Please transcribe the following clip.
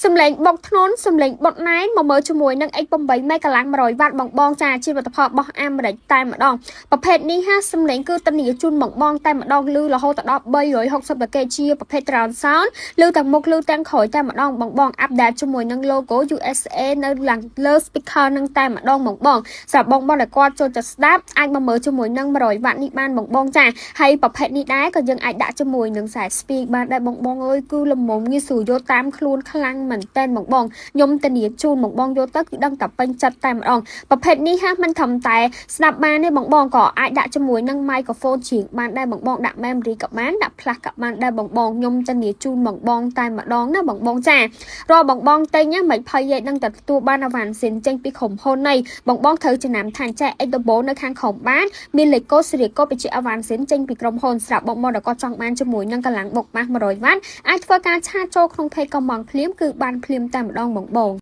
សំឡេងបុកធ្ងន់សំឡេងបុតណែនមកមើលជាមួយនឹង X8 មេកម្លាំង100វ៉ាត់បងបងចាជាផលិតផលរបស់អាមេរិកតែម្ដងប្រភេទនេះហាសំឡេងគឺតនីជូនបងបងតែម្ដងលឺរហូតដល់360ដកេជាប្រភេទ surround sound លឺទាំងមុខលឺទាំងក្រោយតែម្ដងបងបង update ជាមួយនឹង logo USA នៅឡើងលើ speaker នឹងតែម្ដងបងបងសម្រាប់បងបងដែលគាត់ចូលចិត្តស្ដាប់អាចមកមើលជាមួយនឹង100វ៉ាត់នេះបានបងបងចាហើយប្រភេទនេះដែរក៏យើងអាចដាក់ជាមួយនឹងខ្សែ speak បានដែរបងបងអើយគឺល្មមងាយស្រួលយកតាមខ្លួនខ្លាំងមែនតែនបងបងខ្ញុំធានាជូនបងបងយកទៅគឺដឹងតែពេញចិត្តតែម្ដងប្រភេទនេះហាមិនត្រឹមតែស្ដាប់បានទេបងបងក៏អាចដាក់ជាមួយនឹង microphone ជាងបានដែរបងបងដាក់ memory ក៏បានដាក់ flash ក៏បានដែរបងបងខ្ញុំធានាជូនបងបងតែម្ដងណាបងបងចារាល់បងបងទិញណាមិនភ័យទេដឹងតែទទួលបានអវ៉ាន់សិនចេញពីក្រុមហ៊ុននៃបងបងត្រូវចំណាំថាចែក X ដំបូងនៅខាងក្រោមបានមានលេខកូដសេរីកូដបញ្ជាអវ៉ាន់សិនចេញពីក្រុមហ៊ុនស្រាប់បងបងដែលគាត់ចង់បានជាមួយនឹងកម្លាំងបុកម៉ាស់100វ៉ាត់អាចធ្វើការ chat ចូលក្នុង page កំងភ្លាមគឺបានភ្លាមតែម្ដងបងបង។